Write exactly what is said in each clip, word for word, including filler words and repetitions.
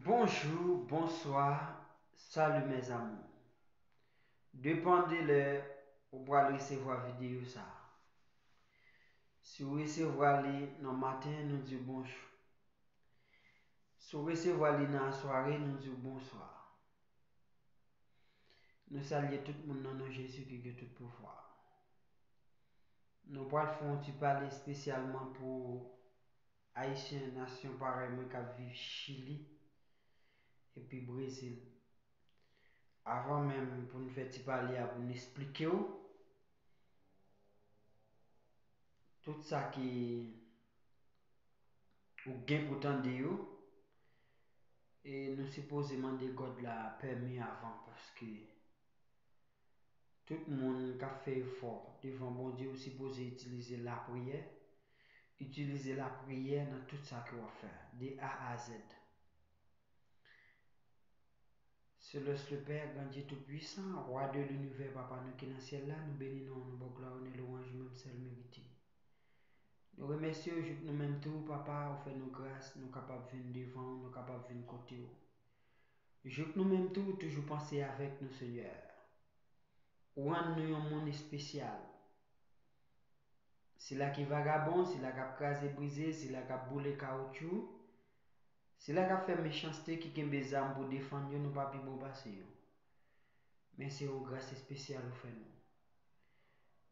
Bonjou, bonswa, salut mes amours. Depann de lè ou pral resevwa videyo sa a. Si w resevwa li nan maten, nou di w bonjou. Si w resevwa li nan asware, nou di w bonswa. Nou salye tout moun nan non Jezi ki gen tout pouvwa. Nou pral fè yon ti pale espesyalman pou Ayisyen nasyon parèy mwen k ap viv Chili epi Brezil. Avan menm pou n fè ti pale a, pou n esplike w tout sa ki ou gen pou tande yo, e nou sipoze mande God la pèmi avan, paske tout moun k ap fè efò devan Bondye, ou sipoze itilize lapriyè. Itilize lapriyè nan tout sa ke w ap fè, de A a Z. Céleste le Père, grand Dieu tout-puissant, Roi de l'univers, Papa nou ki nan syèl la, nou beni non w, nou ba w glwa, onè, lwanj ou menm sèl merite. Nou remèsye w jouk nou menm tou, Papa, ou fè nou gras, nou kapab vin devan w, nou kapab vin kote w. Jouk nou menm tou, ou toujou panse avèk nou, Senyè. Ou rann nou yon moun espesyal. Sila ki vagabon, sila k ap kraze brize, sila k ap boule kawotchou, sila k ap fè mechanste, ki kenbe zam pou defann yo, nou pa pi bon pase yo. Men se yon gras espesyal ou fè nou.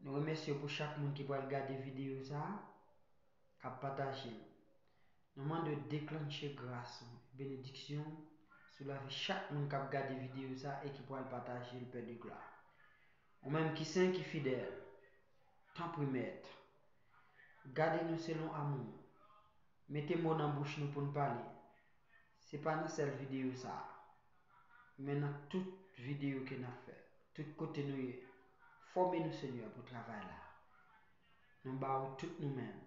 Nou remèsye w pou chak moun ki pral gade videyo sa a, k ap pataje l. Nou mande w deklanche gras ou, benediksyon w sou lavi chak moun k ap gade videyo sa a e ki pral pataje l, Pè de glwa. Ou menm ki sen, ki fidèl, tanpri, Mèt, gade nou selon amou w. Mete mo nan bouch nou pou n pale. Se pa nan sèl videyo sa a, men nan tout videyo ke n ap fè, tout kote nou ye, fòme nou, Senyè, pou travay la. Nou ba ou tout nou menm.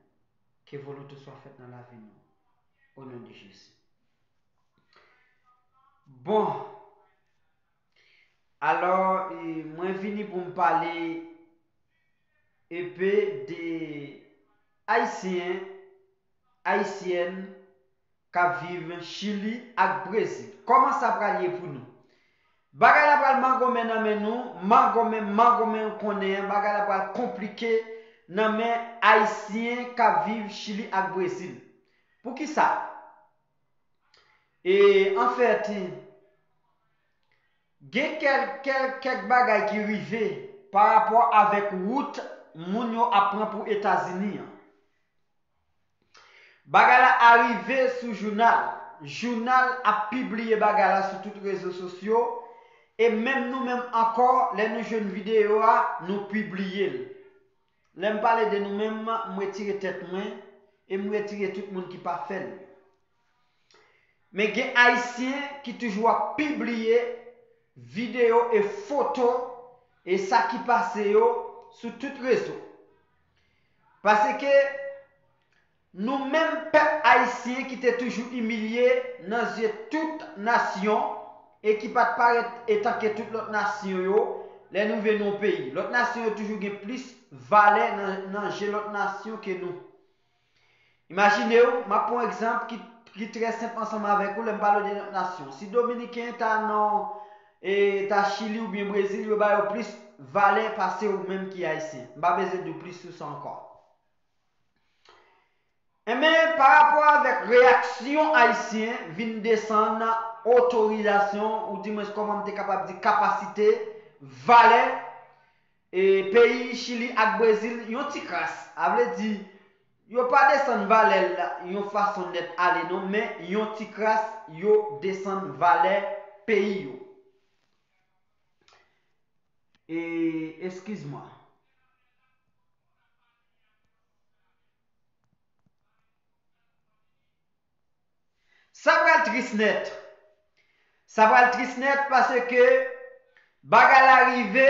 Ke volonte w swa fèt nan lavi nou. O non de Jezi. Bon, alò, e, mwen vini pou m pale enpe de Ayisyen, Ayisyèn k ap viv Chili ak Brezil. Kòman sa pral ye pou nou? Bagay la pral mangonmen nan men nou, mangonmen, mangonmen, ou konnen, bagay la pral konplike nan men Ayisyen k ap viv Chili ak Brezil. Poukisa? E, anfèt, gen kèk, kèk, kèk bagay ki rive pa rapò avèk wout moun yo ap pran pou Etazini an. Bagay la arive sou jounal. Jounal ap pibliye bagay la sou tout rezo sosyo. E menm nou menm ankò, lè nou jwenn videyo a, nou pibliye l. Lè m pale de nou menm, m retire tèt mwen e m retire tout moun ki pa fè l. Men gen Ayisyen ki toujou ap pibliye videyo e foto e sa ki pase yo sou tout rezo. Paske nou menm pèp ayisyen ki te toujou imilye nan zye tout nasyon e ki pa t parèt etanke tout lòt nasyon yo, lè nou rive nan yon peyi. Lòt nasyon yo toujou gen plis valè nan, nan je lòt nasyon ke nou. Imajine w, m ap pran yon egzanp ki, ki trè senp ansanm avèk ou lè m pale w de lòt nasyon. Si Dominiken ta nan, e, ta Chili oubyen Brezil, yo ba yo plis valè pase ou menm ki Ayisyen. M pa bezwen di w plis sou sa ankò. Enben, pa rapò avèk reyaksyon Ayisyen vin desann otorizasyon, oudimwens, kòman m te kapab di, kapasite, valè, e, peyi Chili ak Brezil yon ti kras. A vle di, yo pa desann valè l yon fason nèt ale non, men yon ti kras, yo desann valè peyi yo. E, eskiz mwa. Sa pral tris nèt. Sa pral tris nèt paske bagay la rive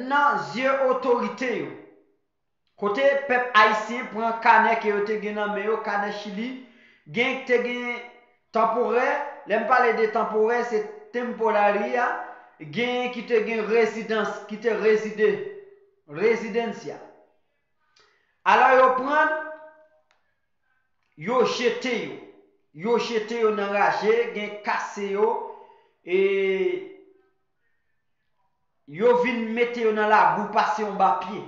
nan zye otorite yo. Kote pèp ayisyen pran kanè ke yo te gen nan men yo, kanè Chili, gen te gen tanporè. Lè m pale de tanporè, se temporary a, Genyen ki te gen rezidans, ki te rezide, rezidancia. Alò yo pran, yo jete yo. Yo jete yo nan raje, gen kase yo, e yo vin mete yo nan labou, pase yo anba pye.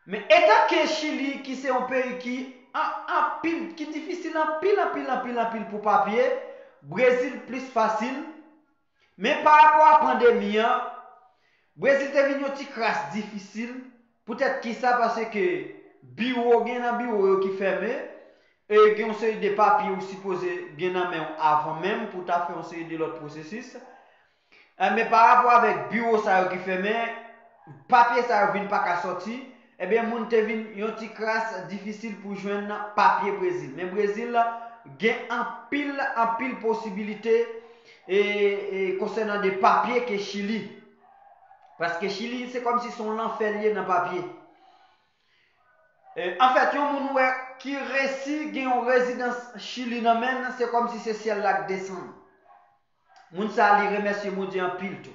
Men etanke Chili, ki se yon peyi ki an- anpil, ki difisil anpil, anpil, anpil, anpil pou papye, Brezil plis fasil. Men pa rapò a pandemi an, Brezil te vin yon ti kras difisil. Poutèt kisa? Paske biwo, gen nan biwo yo ki fèmen, e gen yon seri de papye ou sipoze gen nan men w avan menm pou w ta fè yon seri de lòt pwosesis. E, men pa rapò avèk biwo sa yo ki fèmen, papye sa yo vin pa ka sòti, ebyen, moun te vin yon ti kras difisil pou jwenn papye Brezil. Men Brezil gen anpil, anpil posibilite, e, e, konsènan de papye ke Chili. Paske Chili, se kòmsi se yon lanfè l ye nan papye. E, anfèt, yon moun ou wè ki resi gen yon rezidans Chili nan men l, se kòmsi se syèl la k desann. Moun sa a, li remèsye Bondye anpil tou.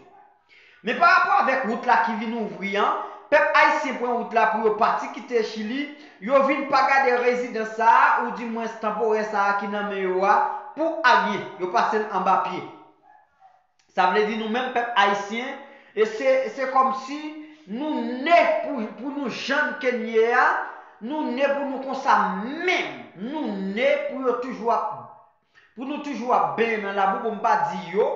Men pa rapò avèk wout la ki vin ouvri an, pèp ayisyen pran wout la pou yo pati kite Chili, yo vin pa gade rezidans sa a, oudimwens tanporè sa a ki nan men yo a, pou anyen, yo pase l anba pye. Sa vle di nou menm pèp ayisyen, e se, se kòmsi nou ne pou, pou nou jan ke n ye a, nou ne pou nou konsa menm, nou ne pou yo toujou ap, pou nou toujou ap benyen nan labou, bon, m pa di yo,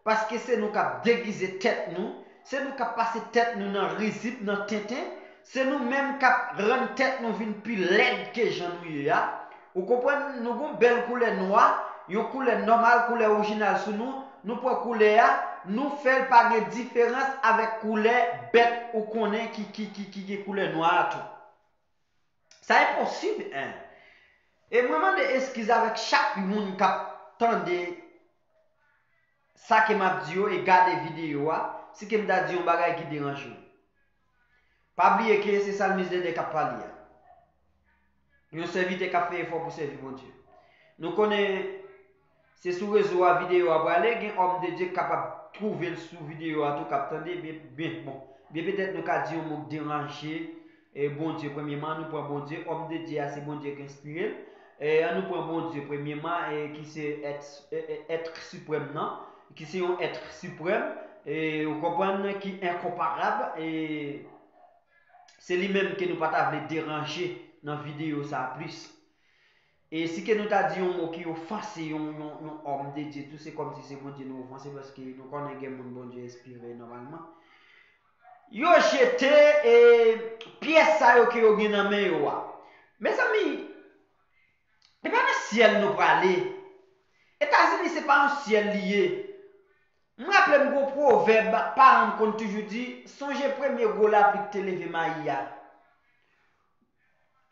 paske se nou k ap degize tèt nou, se nou k ap pase tèt nou nan rizib, nan tenten, se nou menm k ap rann tèt nou vin pi lèd ke jan nou ye a. Ou konprann, nou gon bèl koulè nwa, yon koulè nòmal, koulè orijinal sou nou, nou pran koulè a, nou fè l pa gen diferans avèk koulè bèt ou konnen ki, ki, ki, ki gen koulè nwa a tou. Sa enposib, en. E mwen mande eskiz avèk chak moun k ap tande sa ke m ap di yo e gade videyo a, si ke m ta di yon bagay ki deranje w. Pa bliye ke se salmis Dèdè k ap pale a. Yon sèvitè k ap fè efò pou sèvi Bondye. Nou konnen se sou rezo a videyo a prale, gen òm de Dye k kapab twouve l sou videyo a tou, k ap tande, byen, byen, bon, byen petèt nou ka di yon mo k deranje, e, Bondye. Premyèman, nou pran Bondye, òm de Dye a, se Bondye k enspire l. E, ann nou pran Bondye, premyèman, e, ki se èt, e, e, èt siprèm nan, ki se yon èt siprèm, e, ou konprann, ki enkonparab, e, se li menm ke nou pa ta vle deranje nan videyo sa a plis. E si ke nou ta di yon mo ki ofanse yon, yon, yon òm de Dye tou, se kòmsi se Bondye nou ofanse, paske nou konnen gen moun Bondye enspire nòmalman. Yo jete, e, pyès sa yo ke yo gen nan men yo a. Mezanmi, e pa nan syèl nou prale. Etazini se pa yon syèl li ye. M raple m gon pwovèb paran m konn toujou di, sonje premye gwo lapli k te leve mayi a.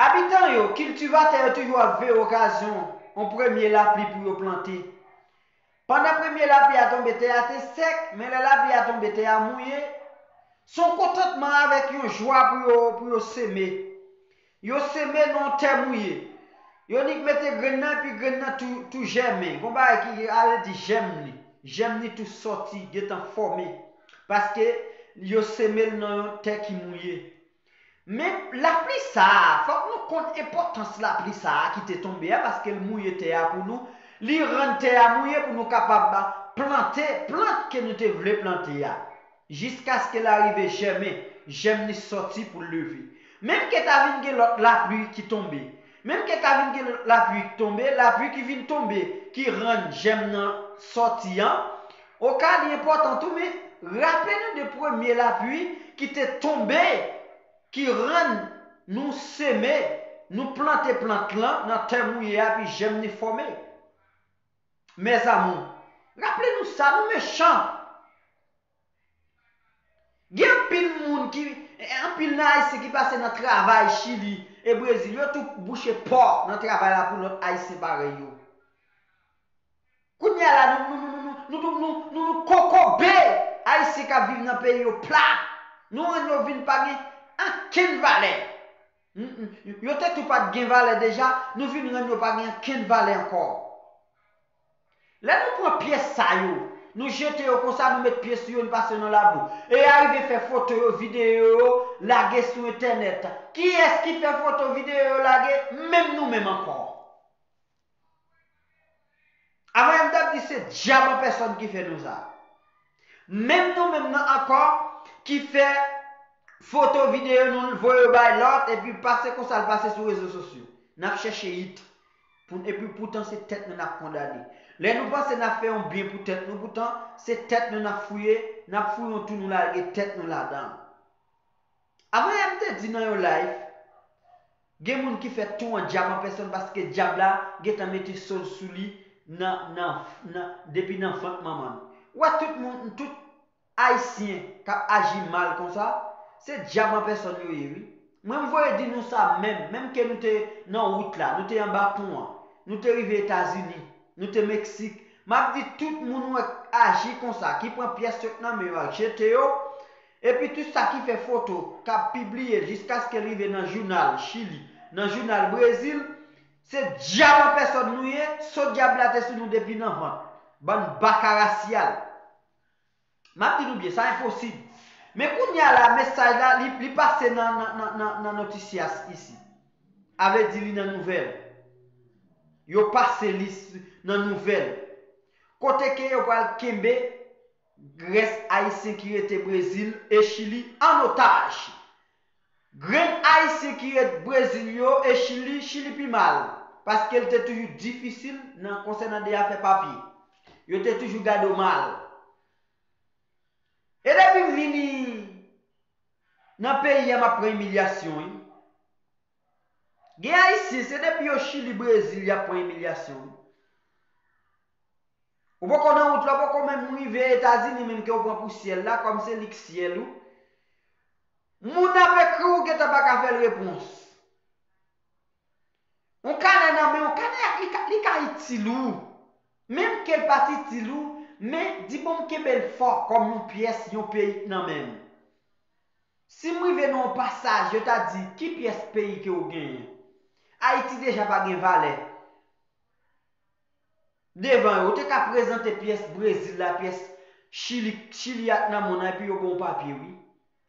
Abitan yo, kiltivatè yo toujou ap veye okazyon yon premye lapli pou yo plante. Pandan premye lapli a tonbe, tè a te sèk, men lè lapli a tonbe, tè a mouye, se yon kontantman avèk yon jwa pou yo, pou yo seme. Yo seme nan yon tè mouye. Yo nik mete grenn nan, epi grenn nan tou, tou jèmen. Gon bagay ki ale di jèm li. Jèm li tou sòti, gentan fòme. Paske yo seme l nan yon tè ki mouye. Men lapli sa a, fòk nou konn enpòtans lapli sa a ki te tonbe a, paske l mouye tè a pou nou. Li rann tè a mouye pou nou kapab plante plant ke nou te vle plante a. Jiskaske l arive jèmen, jèm li sòti pou l leve. Menm ke ta vin gen lòt lapli ki tonbe. Menm ke ta vin gen lòt lapli ki tonbe, lapli ki vin tonbe, ki rann jèm nan sòti an. Oka li enpòtan tou, men raple nou de premye lapli ki te tonbe, ki rann nou seme, nou plante plant lan nan tè mouye a, epi jèm li fòme. Mes amours, raple nou sa, nou mechan. Gen anpil moun ki, anpil nan Ayisyen ki pase nan travay Chili e Brezil, yo tou bouche pò nan travay la pou lòt Ayisyen parèy yo. Kounye a la, nou, nou, nou kokobe Ayisyen k ap viv nan peyi yo pla. Nou rann yo vin pa gen ankenn valè. N- n- Yo te tou pa t gen valè deja, nou vin rann yo pa gen ankenn valè ankò. Lè nou pran pyès sa yo, Nou jete yo konsa, nou met pye sou yo, nou pase yo nan labou. E arive fè foto yo, videyo yo, lage sou entènèt. Kiyès ki fè foto, videyo yo lage? Menm nou menm ankò. Avan yè m t ap di se dyab an pèsòn ki fè nou sa. Menm nou menm nan ankò ki fè foto, videyo, nou voye yo bay lòt, epi pase konsa l pase sou rezo sosyo. N ap chèche it. Pou, epi poutan se tèt nou n ap kondane. Lè nou panse n ap fè yon byen pou tèt nou, poutan se tèt nou n ap fouye, n ap fouye yon twou, nou lage tèt nou ladan. Avan yè m te di nan yon live, gen moun ki fè tou an dyab an pèsòn paske dyab la gentan mete sòl sou li nan, nan, nan, depi nan vant manman l. Ou wè tout moun, tout Ayisyen k ap aji mal konsa, se dyab an pèsòn yo ye, wi. Mwen, m voye di nou sa menm, menm ke nou te nan wout la, nou te anba pon an, nou te rive Etazini, nou te Meksik. M ap di tout moun ou wè k aji konsa, ki pran pyès yo k nan men yo ak jete yo, epi tout sa ki fè foto, k ap pibliye l jiskaske l rive nan jounal Chili, nan jounal Brezil, se dyab an pèsòn nou ye, so dyab la te sou nou depi nan vant. Bann baka rasyal. M ap di nou byen, sa enposib. Men kounye a la, mesaj la, li, li pase nan, nan, nan, nan, nan noticias isi. A vle di li nan nouvèl. Yo pase li s-, nan nouvèl. Kote ke yo pral kenbe rès Ayisyen ki rete Brezil e Chili an otaj. Grenn Ayisyen ki ret Brezil yo e Chili, Chili pi mal, paske l te toujou difisil nan konsènan de afè papye. Yo te toujou gade w mal. E depi m vini nan peyi a, m ap pran imilyasyon, wi. Gen Ayisyen, se depi yo Chili, Brezil, y ap pran imilyasyon, wi. Ou poko nan wout la, ou poko menm rive Etazini, menm ke w pran pou syèl la, kòm se li k syèl ou. Moun ap ekri w, ou gentan pa ka fè l repons. Yon kanè nan men w, kanè a, li ka, li ka itil ou. Menm ke l pa t itil ou, men di bon m kenbe l fò kòm yon pyès, yon peyi k nan men m. Si m rive nan yon pasaj, yo ta di, ki pyès peyi ke w genyen? Ayiti deja pa gen valè. Devan yo, ou te ka prezante pyès Brezil la, pyès Chili, Chili ak nan mond nan, epi yo ba w papye, wi.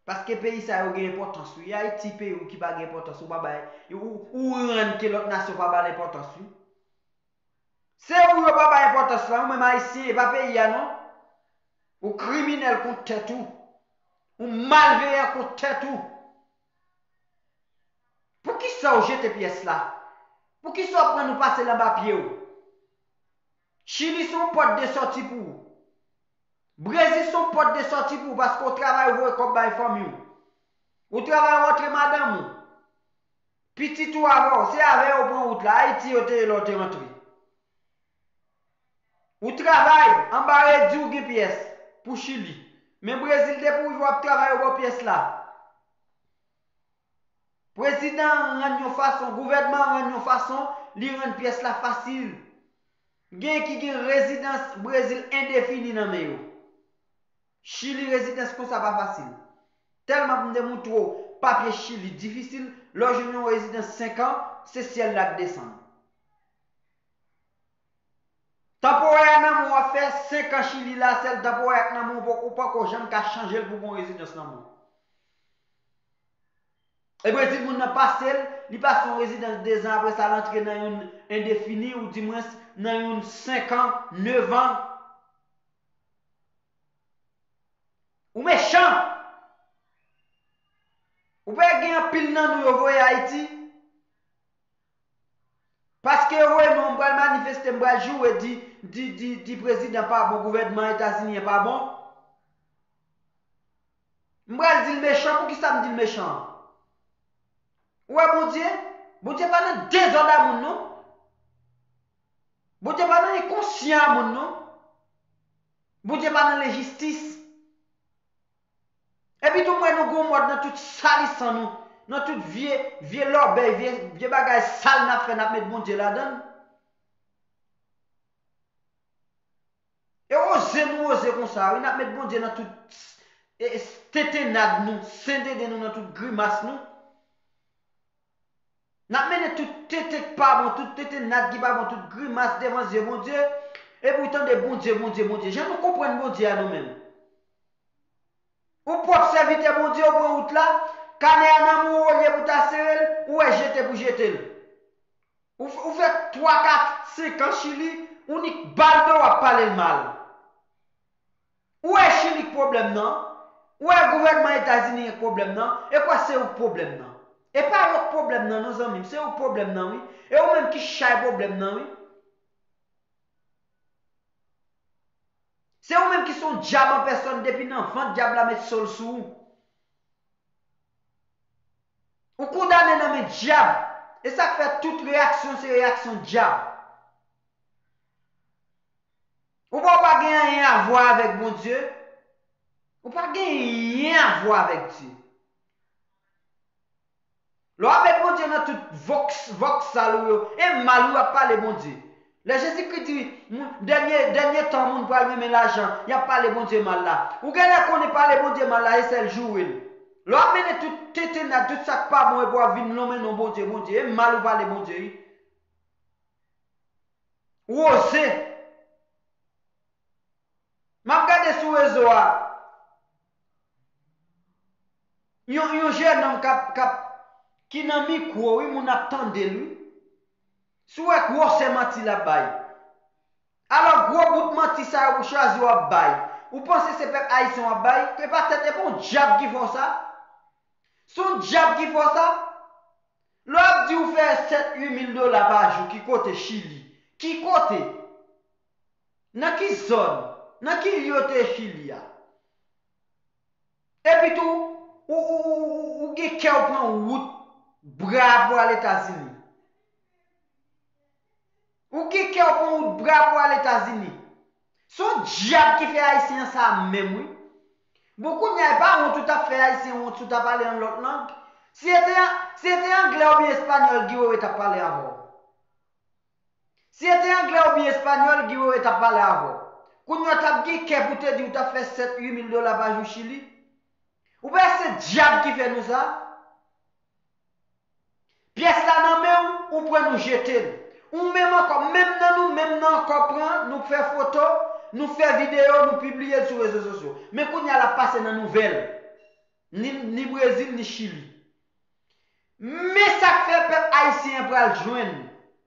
Paske peyi sa yo gen enpòtans, wi. Ayiti peyi w ki pa gen enpòtans, ou pa bay, ou, ou rann ke lòt nasyon pa ba l enpòtans, wi. Se ou yo pa bay enpòtans la, ou menm Ayisyen, e pa peyi a, non. Ou kriminèl kont tèt ou. Ou malveyan kont tèt ou. Poukisa w jete pyès la? Poukisa w pran nou pase l anba pye w? Chili se yon pòt de sòti pou ou. Brezil se yon pòt de sòti pou ou paske w travay, ou voye kòb bay fanmi w. Ou travay, ou antre madanm ou. Pitit ou avè w, se avè yo pran wout la. Ayiti yo te ye lè w te rantre. Ou travay, anba redi w gen pyès pou Chili. Men Brezil depi w rive w ap travay, yo ba w pyès la. Prezidan an rann yon fason, gouvènman an rann yon fason, li rann pyès la fasil. Gen ki gen rezidans Brezil endefini nan men yo. Chili rezidans konsa pa fasil. Tèlman pou m te moutre w papye Chili difisil, lè w jwenn yon rezidans senk an, se syèl la k desann. Tanporè a nan men w ap fè senk an Chili la, sèl tanporè a k nan men w, ou poko janm ka chanje l pou gon rezidans nan men w. E Brezil moun nan pase l, li pase yon rezidans de zan, apre sa l antre nan youn endefini, ou dimwens nan youn senk an, nèf an. Ou mechan! Ou pa gen anpil nan nou yo voye Ayiti? Paske yo voye nou, m pral manifeste, m pral joure, di, di, di, di prezidan pa bon, gouvènman Etazini an pa bon. M pral di l mechan, poukisa m di l mechan? Ou wè Bondye? Bondye pa nan dezòd a moun, non. Bondye pa nan enkonsyan a moun, non. Bondye pa nan lenjistis. Epi tou, m wè nou gon mòd nan tout salisan nou, nan tout vye, vye lòbèy, vye, vye bagay sal n ap fè, n ap met Bondye ladan l. E oze nou oze konsa, wi, n ap met Bondye nan tout, e, e, tentennad nou, sendenden nou, nan tout grimas nou. N ap mennen tout tenten k pa bon, tout tentennad ki pa bon, tout grimas devan zye Bondye. epi w tande Bondye, Bondye, Bondye. Jan nou konprann Bondye a nou menm? Ou pwòp sèvitè Bondye, ou pran wout la, kanè a nan men w, olye pou w ta sere l, ou wè jete pou jete l. Ou, f- ou fè twa, kat, senk an Chili, ou nik ba l do w ap pale l mal. Ou wè Chili k pwoblèm nan? Ou wè gouvènman Etazini k pwoblèm nan? E kwè se ou k pwoblèm nan? E pa yo k pwoblèm nan non zanmi m, se ou k pwoblèm nan wi. E ou menm ki chay pwoblèm nan wi. Se ou menm ki se yon dyab an pèsòn depi nan vant dyab la met so l sou ou. Ou kondane nan men dyab. E sa k fè tout reyaksyon se reyaksyon dyab. Ou pa, ou pa gen anyen a vwa avèk Bondye. Ou pa gen anyen a vwa avèk Dye. Lè w ap met Bondye nan tout vòks, vòksal ou yo, e mal ou ap pale Bondye. Lè Jezikri di, moun, dènye, dènye tan moun pral renmen lajan, y ap pale Bondye mal la. Ou genlè konnen pale Bondye mal la, e sèl joure l. Lè w ap mennen tout tentennad, tout sa k pa bon, epi w ap vin lonmen non Bondye, Bondye, e mal ou pale Bondye, wi. Ou oze. M ap gade sou rezo a. Yon, yon jennonm k ap, k ap, ki nan mikwo, wi, moun ap tande l, wi. Si w wè gwosè manti l ap bay. Alò, gwo bout manti sa yo pou chwazi w ap bay. Ou panse se pèp ayisyen w ap bay? E pa tèt, e pa yon dyab ki fè w sa? Se yon dyab ki fè w sa? Lè w ap di ou fè sèt uit mil dola pa jou, ki kote Chili? Ki kote? Nan ki zòn? Nan ki lye w te Chili a? Epi tou, ou, ou, ou, ou, ou gen kè w pran wout bra pou al Etazini. Ou gen kè w pran wout bra pou al Etazini. Se yon dyab ki fè ayisyen an sa menm wi. Bon, kounye a, e pa wont ou t ap fè ayisyen wont si w ta pale yon lòt lang. Si se te, si se te anglè oubyen espanyòl Guy Wewe t ap pale avè w. Si se te anglè oubyen espanyòl Guy Wewe t ap pale avè w. Kounye a w t ap gen kè pou te di w t ap fè sèt uit mil dola pa jou Chili. Ou pa wè se dyab ki fè nou sa? Pyès la nan men w, ou pran nou jete l. Ou menm ankò, menm nan nou, menm nan ankò pran, nou fè foto, nou fè videyo, nou pibliye l sou rezo sosyo. Men kounye a l ap pase nan nouvèl. Ni, ni Brezil, ni Chili. Men sa k fè pèp ayisyen an pral jwenn.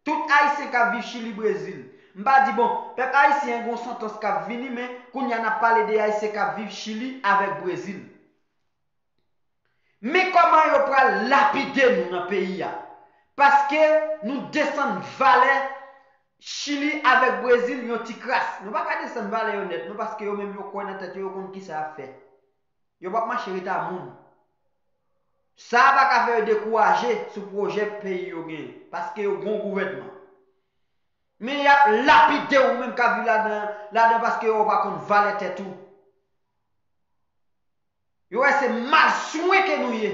Tout ayisyen k ap viv Chili, Brezil. M pa di, bon, pèp ayisyen an gen yon santans k ap vini, men kounye a n ap pale de ayisyen k ap viv Chili avèk Brezil. Men kòman yo pral lapide nou nan peyi a. Paske nou desann valè Chili avèk Brezil yon ti kras. Nou pa ka desann valè yo nèt, non, paske yo menm yo kwè nan tèt yo, yo konn kisa y ap fè. Yo p ap mache ret a moun. Sa a pa ka fè yo dekouraje sou pwojè peyi yo genyen, paske yo gen yon gouvènman. Men y ap lapide w menm k ap viv ladan, ladan paske yo pa konn valè tèt ou. Yo wè se malswen ke nou ye.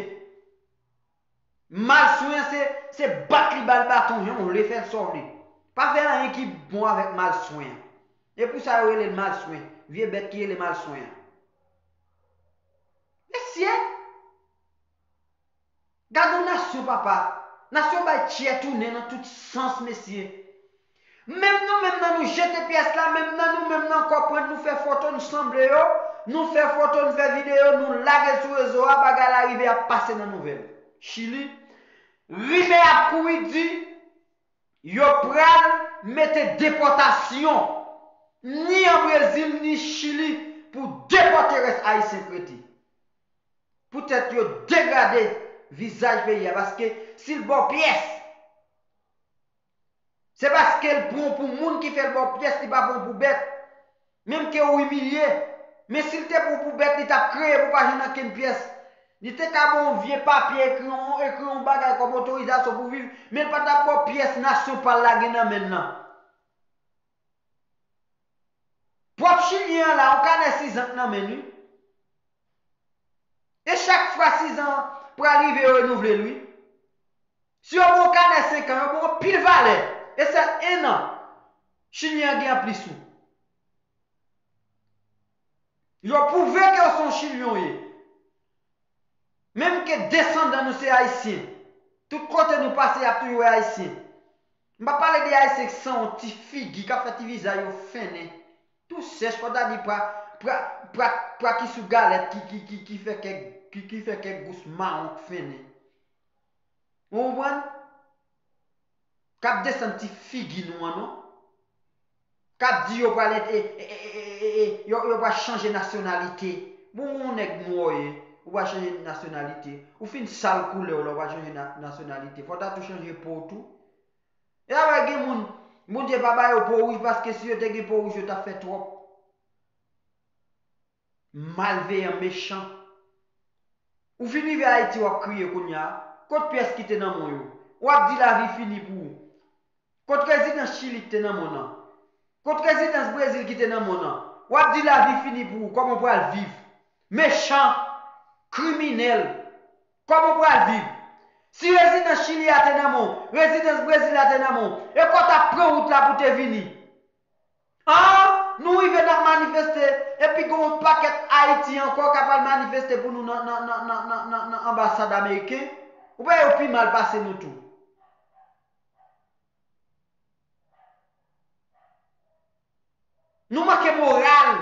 Malswen an se, se bat li ba l baton, jan w vle fè l sa w vle. Pa fè anyen ki bon avèk malswen an. E pou sa yo rele l malswen, vye bèt ki rele malswen an. Mesye! Gade yon nasyon, papa. Nasyon bay tyè tounen nan tout sans, mesye. Menm nou menm nan nou jete pyès la, menm nan nou menm nan ankò pran, nou fè foto, nou sanble yo, nou fè foto, nou fè videyo, nou lage l sou rezo a, bagay la rive ap pase nan nouvèl. Chili, rimè ap kouri di, yo pral mete depòtasyon ni an Brezil, ni Chili pou depòte rès ayisyen k rete. Poutèt yo degrade vizaj peyi a, paske si l ba w pyès, se paske l pran w pou moun ki fè l ba w pyès, li pa pran w pou bèt. Menm ke w imilye, men si l te pran w pou bèt, li t ap kreye pou w pa jwenn ankenn pyès. Li te ka ba w yon vye papye, ekri yon, ekri yon bagay kòm otorizasyon pou w viv, men l pa t ap ba w pyès nasyon pa l la gen nan men l lan. Pwòp chilyen an la, yon kanè sizan k nan men l, wi. E chak fwa sizan an pral rive, yo renouvle l, wi. Si yo ba w kanè senk an, yo ba w anpil valè. E sèl en an, chilyen an gen anplis ou. Yo pwouve ke w se yon chilyen w ye. Menm ke desandan nou se ayisyen. Tout kote nou pase, y ap toujou wè ayisyen. M pa pale de Ayisyen k sanwont, ti figi, k ap fè ti vizaj yo fennen. Tou sèch, fò ta di pra, pra, pra, pra ki sou galèt ki, ki, ki, ki fè kèk, ki, ki fè kèk gous mawon k fennen. Ou konprann? K ap desann ti figi nou an, non. K ap di yo pral ent-, e, e, e, e, e, e, yo, yo pral chanje nasyonalite. Bon, yon nèg nwa w ye, ou pral chanje nasyonalite. Ou fin sal koulè w la, ou pral chanje na-, nasyonalite. Fò w ta tou chanje po w tou. E avè gen moun, Bondye pa ba yo po wouj, paske si yo te gen po wouj, yo t ap fè twòp. Malveyan, mechan. Ou fin rive Ayiti, w ap kriye kounye a. Kot pyès ki te nan men w yo? W ap di lavi fini pou ou. Kot rezidans Chili ki te nan men w nan? Kot rezidans Brezil ki te nan men w nan? W ap di lavi fini pou ou. Kòman w pral viv? Mechan, kriminèl. Kòman w pral viv? Si rezidans Chili a te nan men w, rezidans Brezil la te nan men w, e kò w t ap pran wout la pou w te vini? An, nou rive n ap manifeste, epi gen yon pakèt Ayiti ankò k ap al manifeste pou nou nan, nan, nan, nan, nan, nan, nan anbasad ameriken. Ou pa yo pi mal pase nou tou. Nou manke moral.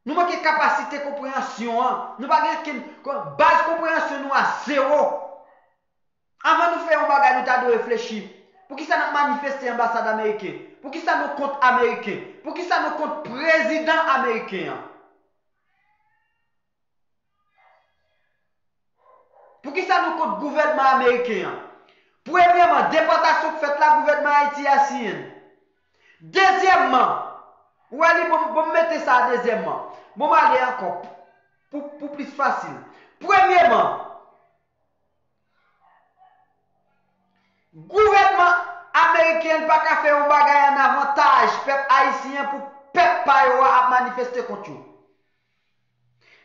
Nou manke kapasite konpreyansyon an. Nou pa gen okenn, baz konpreyansyon nou a zewo. Anvan nou fè yon bagay, nou ta dwe reflechi. Poukisa n ap manifeste anbasad ameriken? Poukisa nou kont ameriken? Poukisa nou kont prezidan ameriken an? Poukisa nou kont gouvènman ameriken an? Premyèman, depòtasyon k fèt la, gouvènman Ayiti a siyen l. Dezyèmman, ou wè li, bon, bon, m mete sa a dezyèmman. Bon, m ale ankò pou, pou plis fasil. Premyèman, gouvènman ameriken an pa ka fè yon bagay an avantaj pèp ayisyen an pou pèp pa yo a ap manifeste kont yo.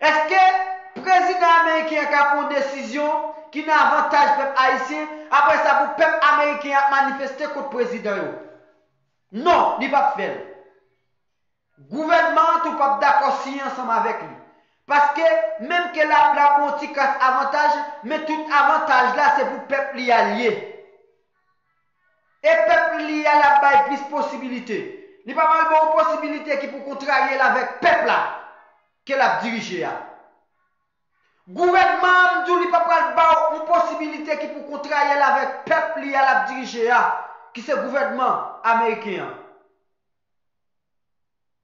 Èske prezidan ameriken an ka pran yon desizyon ki nan avantaj pèp ayisyen, apre sa pou pèp ameriken an ap manifeste kont prezidan yo? Non, li p ap fè l. Gouvènman an tou p ap dakò siyen ansanm avèk li. Paske, menm ke l ap, l ap ba w yon ti kras avantaj, men tout avantaj la se pou pèp li a l ye. E pèp li a l ap bay plis posibilite. Li pa pral ba w posibilite ki pou kontrarye l avèk pèp la ke l ap dirije a. Gouvènman an, m di w, li pa pral ba w yon posibilite ki pou kontrarye l avèk pèp li a l ap dirije a, ki se gouvènman ameriken an.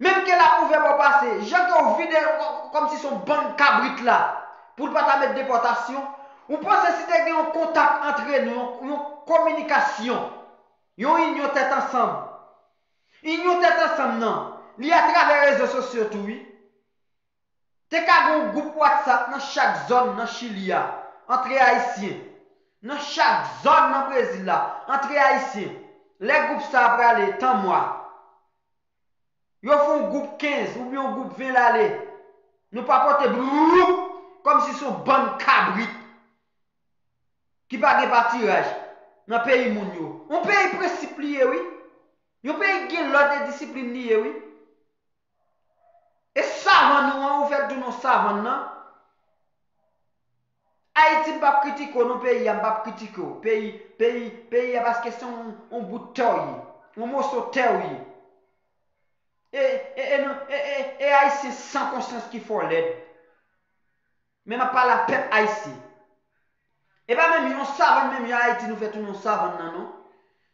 Menm ke l ap ouvè bò pase, jan ke w vide l kò-, kòmsi se yon bann kabrit la, pou l pa ta met depòtasyon, ou panse si te gen yon kontak antre nou, yon, yon kominikasyon, yon inyon tèt ansanm? Inyon tèt ansanm nan, li atravè rezo sosyo tou, wi. Te ka gen yon gwoup WhatsApp nan chak zòn nan Chili a, antre Ayisyen. Nan chak zòn nan Brezil la, antre Ayisyen. Lè gwoup sa a prale, tanmwa. Yo fè yon gwoup kenz oubyen yon gwoup ven l ale. Nou pa pote bloup kòmsi se yon bann kabrit ki pa gen patiraj nan peyi moun yo. Yon peyi prensip li ye, wi. Yon peyi ki gen lòd e disiplin li ye, wi. E savann ou an, ou fè l tounen yon savann nan. Ayiti, m p ap kritike w non, peyi a, m p ap kritike w. Peyi, peyi, peyi a, paske se yon, yon bout tè w ye. Yon moso tè w ye. E, e, e, nou, e, e, e Ayisyen san konsyans ki fò lèd. Men m ap pale a pèp ayisyen. E pa menm yon savann, menm jan Ayiti nou fè tounen yon savann nan, non.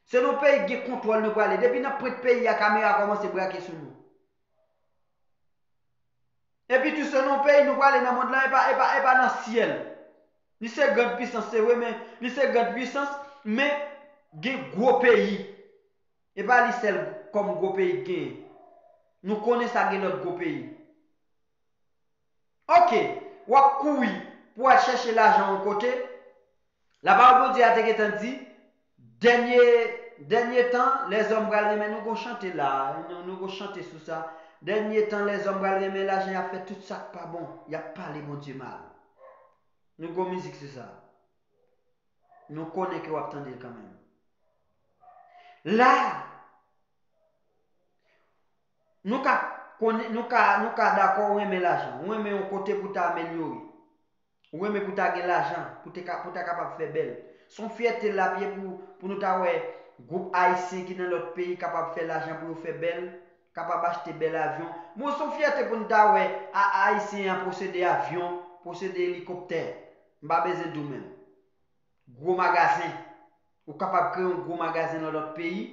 Se nan yon peyi ki gen kontwòl nou prale. Depi nan pwent peyi a, kamera kòmanse brake sou nou. Epi tou, se nan yon peyi nou prale nan mond lan, e pa, e pa, e pa nan syèl. Li se grand pwisans, se vre, men li se grand pwisans, men gen gwo peyi. E pa li sèl kòm gwo peyi k genyen. Nou konnen sa gen lòt gwo peyi. Oke, w ap kouri pou w al chèche lajan yon kote. Lapawòl Bondye a te gentan di, dènye, dènye tan, lèzòm pral renmen, nou gon chante la, nou, nou gon chante sou sa. Dènye tan, lèzòm pral renmen lajan, y ap fè tout sa k pa bon, y ap pale Bondye mal. Nou gon mizik sou sa. Nou konnen ke w ap tande l kanmenm. La, nou ka konnen, nou ka, nou ka dakò ou renmen lajan, ou renmen yon kote pou ta amelyore, ou renmen pou ta gen lajan, pou te ka, pou ta kapab fè bèl. Se yon fyète l ap ye pou, pou nou ta wè Gwoup ayisyen ki nan lòt peyi kapab fè lajan pou yo fè bèl, kapab achte bèl avyon. Bon, se yon fyète pou n ta wè a, a ayisyen an posede avyon, posede elikoptè. M pa bezwen di w menm. Gwo magazen. Ou kapab kreye yon gwo magazen nan lòt peyi.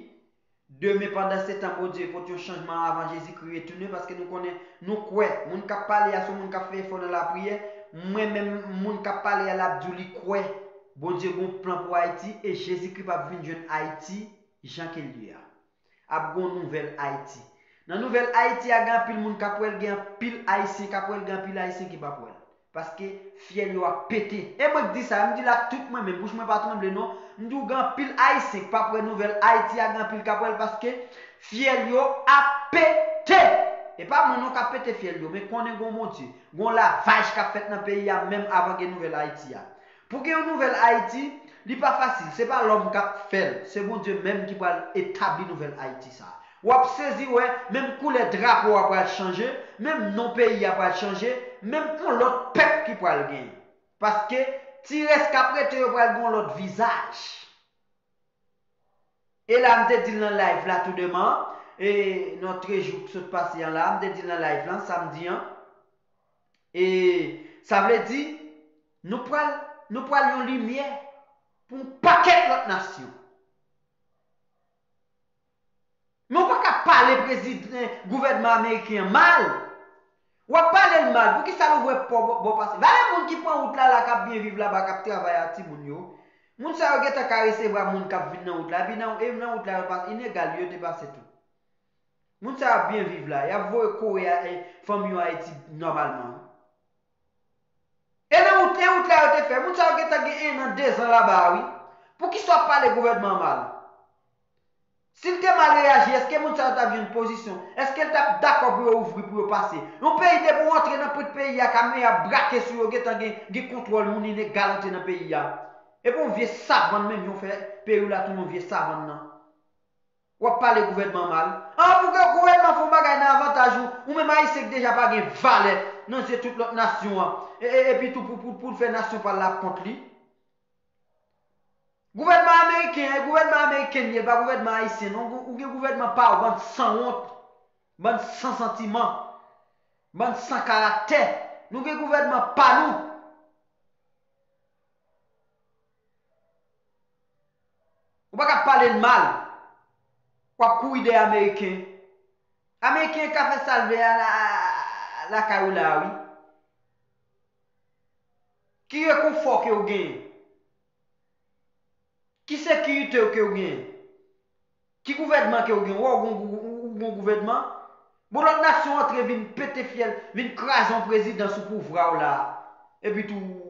Demen, pandansetan, Bondye pote yon chanjman avan Jezikri retounen, paske nou konnen, nou kwè. Moun k ap pale a se yon moun k ap fè efò nan lapriyè. Mwen menm, moun k ap pale a la ap di w li kwè Bondye gen yon plan pou Ayiti e Jezikri p ap vin jwenn Ayiti jan ke l ye a. Ap gen yon nouvèl Ayiti. Nan nouvèl Ayiti a, gen anpil moun k ap wè l, gen anpil Ayisyen k ap wè l, gen anpil Ayisyen ki p ap wè l. Paske fyèl yo ap pete. E mwen k di sa, m di l ak tout mwen menm, bouch mwen pa tranble non. M di w gen anpil Ayisyen k p ap wè nouvèl Ayiti a, gen anpil k ap wè l paske fyèl yo ap pete. E pa mwen non k ap pete fyèl yo, men konnen gen yon Bondye. Gen yon lavaj k ap fèt nan peyi a menm avan gen nouvèl Ayiti a. Pou gen yon nouvèl Ayiti, li pa fasil. Se pa lòm k ap fè l. Se Bondye menm ki pral etabli nouvèl Ayiti sa a. W ap sezi wè, menm koulè drapo a pral chanje, menm non peyi a pral chanje, menm yon lòt pèp ki pral genyen. Paske ti rès k ap rete yo pral gen yon lòt vizaj. E la, m te di l nan live la tou demen, e nan trèz jou k sot pase an la, m te di l nan live lan, samdi an. E sa vle di, nou pral, nou pral yon limyè pou yon pakèt lòt nasyon. Men w pa ka pale prezidan, gouvènman ameriken an mal. W ap pale l mal. Poukisa l ouvè pò bò, bò pase? Valè moun ki pran wout la, la, k ap byen viv laba, k ap travay a timoun yo. Moun sa yo gentan ka resevwa moun k ap vin nan wout la. Epi nan, e nan wout la, yo pase, inegal, yo te pase tou. Moun sa yo ap byen viv la. Y ap voye kore a, e, fanmi yo Ayiti nòmalman. E nan wout, e wout la yo te fè. Moun sa yo gentan gen en an, dezan laba a, wi. Poukisa w ap pale gouvènman an mal? Si l te mal reyaji, èske moun sa yo t ap jwenn pozisyon? Èske l t ap dakò pou yo ouvri, pou yo pase? Yon peyi, depi w antre nan pwent peyi a, kamyon ap brake sou yo, gentan gen, gen kontwòl, moun inegal antre nan peyi a. Epi yon vye savann menm, jan w fè peyi w la tounen yon vye savann nan. W ap pale gouvènman mal. An, pou ke gouvènman fè yon bagay nan avantaj ou, ou menm Ayisyen ki deja pa gen valè nan zye tout lòt nasyon an, e, e, epi tou pou, pou, pou l fè nasyon pa l la kont li. Gouvènman ameriken, e gouvènman ameriken li ye, pa gouvènman ayisyen, non. Ou gen gouvènman pa ou, bann sanwont, bann san santiman, bann san karaktè. Nou gen gouvènman pa nou. Ou pa ka pale n mal. W ap kouri dèyè Ameriken. Ameriken ka fè sa l vle a la, lakay ou la, wi. Ki rekonfò ke w genyen? Ki sekirite ke w genyen? Ki gouvènman ke w gen? Ou wè w gon gou-, ou, ou gon gouvènman? Bon, lòt nasyon antre vin pete fyèl, vin kraze yon prezidan sou pouvwa w la. Epi tou,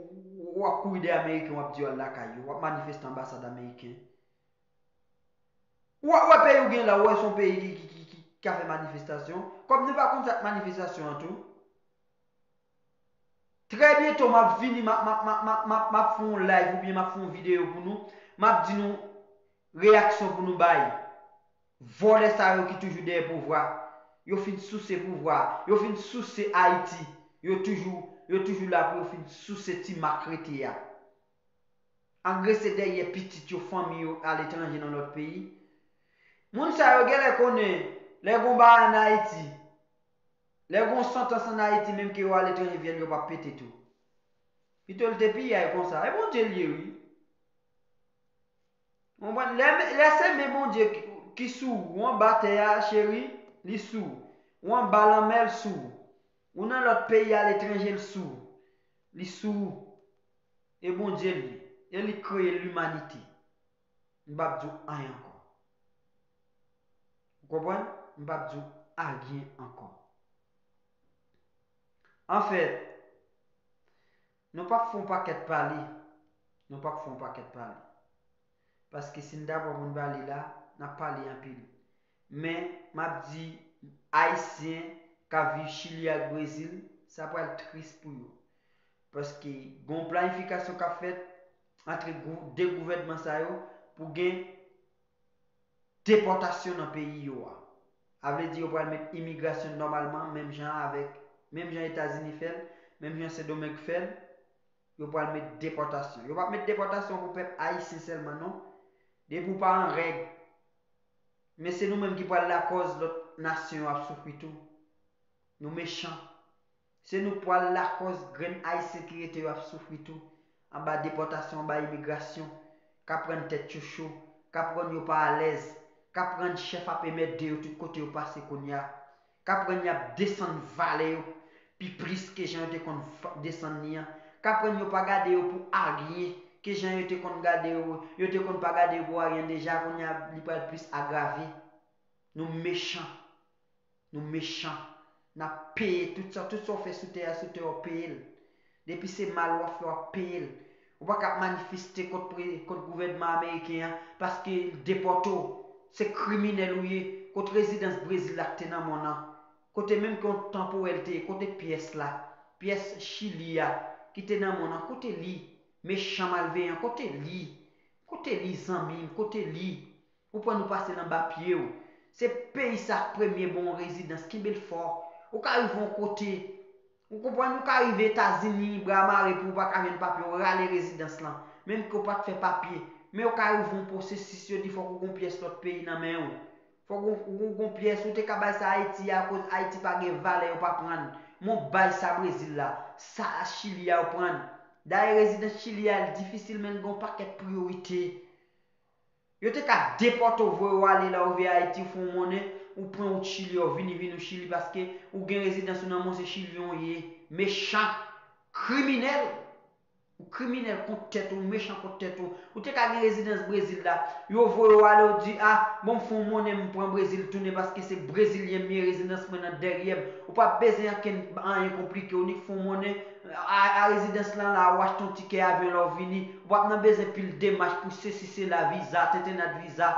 w ap kouri dèyè Ameriken, w ap di yo al lakay yo, w ap manifeste anbasad ameriken. Ou wè, ou wè peyi w gen la, ou wè se yon peyi ki, ki, ki, ki, ki ka fè manifestasyon. Kòm nou pa konn sa k manifestasyon an tou. Trè byento, m ap vini, m ap, m ap, m ap, m ap, m ap, m ap fè yon live oubyen m ap fè yon videyo pou nou. M ap di nou reyaksyon pou nou bay. Vòlè sa yo ki toujou dèyè pouvwa. Yo fin souse pouvwa. Yo fin souse Ayiti. Yo toujou, yo toujou la pou yo fin souse ti ma k rete a. Agrese dèyè pitit yo, fanmi yo aletranje nan lòt peyi. Moun sa yo genlè konnen lè gon bagay ann Ayiti, lè gon santans ann Ayiti, menm ke yo aletranje, vyèl yo p ap pete tou. Pito l te piyay konsa. E Bondye l ye, wi. Konprann? Lè, lè se men Bondye ki, ki sou ou, ou anba tè a, cheri, li sou ou. Ou anba lanmè, l sou ou. Ou nan lòt peyi aletranje, l sou ou. Li sou ou. E Bondye l ye. E li kreye limanite. M p ap di w anyen ankò. Ou konprann? M p ap di w anyen ankò. Anfèt, nou p ap fè yon pakèt pale. Nou p ap fè yon pakèt pale. Paske si n ta pran pou n pale la, n ap pale anpil. Men, m ap di, Ayisyen k ap viv Chili ak Brezil, sa pral tris pou yo. Paske gon planifikasyon k ap fèt ant gou-, de gouvènman sa yo pou gen depòtasyon nan peyi yo a. A vle di yo pral met imigrasyon nòmalman, menm jan avèk, menm jan Etazini fè l, menm jan Sendomeng fè l, yo pral met depòtasyon. Yo p ap met depòtasyon pou pèp ayisyen sèlman, non. Depi w pa an règ, Men se nou menm ki pral lakòz lòt nasyon yo ap soufri tou. Nou mechan. Se nou pral lakòz grenn Ayisyen ki rete yo ap soufri tou, anba depòtasyon, anba imigrasyon, k ap rann tèt yo cho, k ap rann yo pa alèz, k ap rann chèf ap enmède yo tout kote yo pase kounye a, k ap rann y ap desann valè yo pi plis ke jan yo te konn fa- desann li an, k ap rann yo pa gade yo pou aryen ke jan yo te konn gade yo, yo te konn pa gade yo pou aryen deja, kounye a li pral plis agrave. Nou mechan. Nou mechan. N ap peye tout sa, tout sa w fè sou tè a, sou tè a w peye l. Depi se mal w ap fè, w ap peye l. Ou pa ka ap manifeste kont pre- kont gouvènman ameriken an paske l depòte w. Se kriminèl ou ye. Kot rezidans Brezil la k te nan mòn nan? Kote menm ke yon tanporèl te ye? Kote pyès la? Pyès Chili a ki te nan mòn nan, kote li? Mechan malveyan, kote li? Kote li, zanmi m? Kote li? Ou pran nou pase l anba pye w. Se peyi sa k premye ba w yon rezidans, kenbe l fò. Ou ka rive yon kote, ou konprann, ou ka rive Etazini, bra mare pou ou pa ka jwenn papye, ou rale rezidans lan, menm ke w pa t fè papye. Men ou ka rive yon pwosesis, yo di fòk ou gon pyès lòt peyi nan men w. Fòk ou, ou gon pyès, ou te ka bay sa Ayiti a, akoz Ayiti pa gen valè, yo pa pran. Men w bay sa Brezil la, sa Chili a, yo pran. Dayè rezidans Chili a, l difisil, men l gen yon pakèt priyorite. Yo te ka depòte w, voye w ale la, ou rive Ayiti, ou fè yon monnen, ou pran wout Chili a, ou vini, vini w Chili, paske ou gen rezidans ou nan men w, se Chilyen w ye. Mechan, kriminèl. Ou kriminèl kont tèt ou, ou mechan kont tèt ou. Ou te ka gen rezidans Brezil la, yo voye w ale, ou di, a, bon, m fè yon monnen, m pran Brezil tounen, paske se Brezilyen m ye, rezidans mwen nan dèyè m. Ou pa bezwen ankenn anyen konplike, ou nik fè yon monnen, a, a rezidans lan la, ou achte yon tikè avyon la, ou vini. Ou p ap nan bezwen pil demach pou sesi sela, viza, tentennad viza.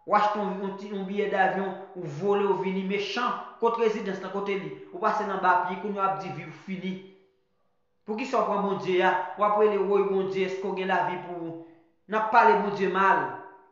Ou achte yon, yon ti- yon biyè davyon, ou vole, ou vini, mechan. Kot rezidans lan, kote li? Ou pase l anba pye, kounye a w ap di vi w fini. Poukisa w pran Bondye a? W ap rele, woy Bondye, èske w gen lavi pou ou? N ap pale Bondye mal.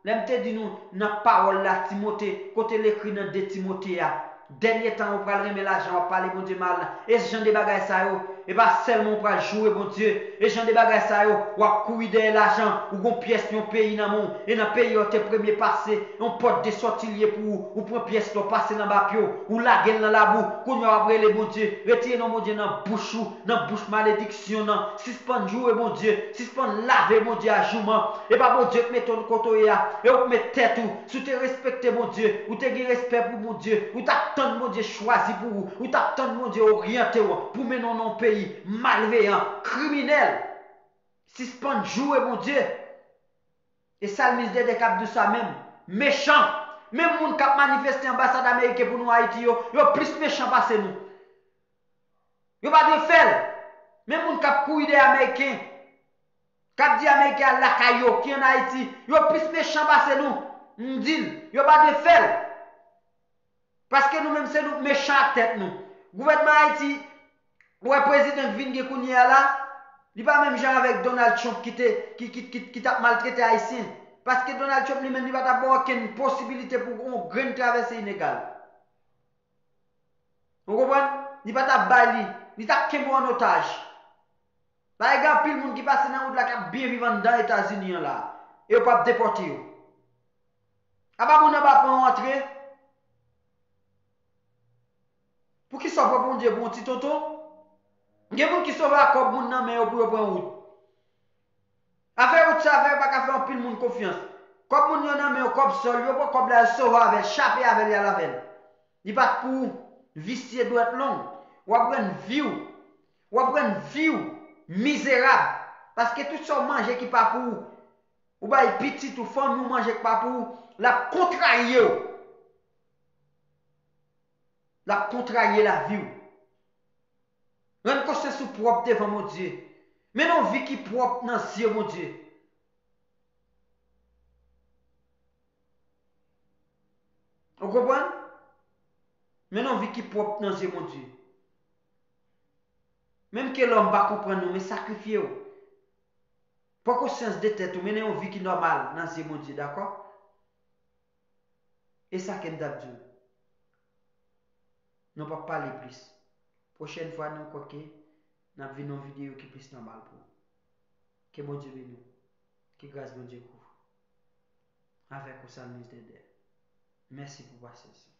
Lè m te di nou nan pawòl la, Timote, kote l ekri nan de Timote a, dènye tan ou pral renmen lajan, w ap pale Bondye mal. E jan de bagay sa yo, e pa sèlman ou pral joure Bondye. E jan de bagay sa yo, w ap kouri dèyè lajan, ou gon pyès yon peyi nan men w, e nan peyi a w te premye pase, yon pòt de sòti l ye pou ou, ou pran pyès la, w pase l anba pye w, ou lage l nan labou, kounye a w ap rele Bondye, retire non Bondye nan bouch ou, nan bouch malediksyon nan, sispann joure Bondye, sispann lave Bondye a jouman, e pa Bondye k mete w kote w ye a, e ou k met tèt ou, si w te respekte Bondye, ou te gen respè pou Bondye, ou t ap tann Bondye chwazi pou ou, ou t ap tann Bondye oryante w pou mennen w nan yon peyi malveyan, kriminèl, sispann joure Bondye. E salmis Dèdè k ap di w sa menm. Mechan. Menm moun k ap manifeste anbasad ameriken pou nou Ayiti yo, yo plis mechan pase nou. Yo pa dwe fè l. Menm moun k ap kouri dèyè ameriken, k ap di ameriken al lakay yo, ki ann Ayiti, yo plis mechan pase nou. M di l, yo pa dwe fè l. Paske nou menm se nou k mechan ak tèt nou. Gouvènman Ayiti, ou wè prezidan k vin gen kounye a la, li pa menm jan avèk Donald Trump ki te, ki, ki, ki, ki t ap maltrete Ayisyen. Paske Donald Trump li menm li pa t ap ba w okenn posibilite pou yon grenn travèse ilegal. Ou konprann? Li pa t ap bay li, li t ap kenbe w an otaj. Paske gen anpil moun ki pase nan wout la k ap byen viv anndan Etazini an la, e yo p ap depòte yo. Apa moun nan pa pran w antre? Poukisa w pran Bondye pou yon ti tonton? Gen moun ki sove ak kòb moun nan men yo pou yo pran wout. Afè wout sa fè yo pa ka fè anpil moun konfyans. Kòb moun yo nan men yo, kòb sòl, yo pran kòb la, yo sove avè l, chape avè l, y al avè l. Li pa t pou ou. Visye dwèt long. W ap rann vi w, w ap rann vi w mizerab. Paske tout sa w manje ki pa pou ou, ou bay pitit ou, fanmi w manje k pa pou ou, l ap kontrarye w. L ap kontrarye lavi w. Rann konsyans ou pwòp devan Bondye. Mennen yon vi ki pwòp nan zye Bondye. Ou konprann? Mennen yon vi ki pwòp nan zye Bondye. Menm ke lòm pa konprann ou, men sakrifye w. Pran konsyans de tèt ou, mennen yon vi ki nòmal nan zye Bondye, dakò? E sa ke m t ap di w. Nou p ap pale plis. Pwochèn fwa, nou kwè ke n ap vin yon videyo ki plis nòmal pou ou. Ke Bondye beni w. Ke gras Bondye kouvri w. Avèk ou, Salmis Dèdè. Mèsi pou pasyans ou.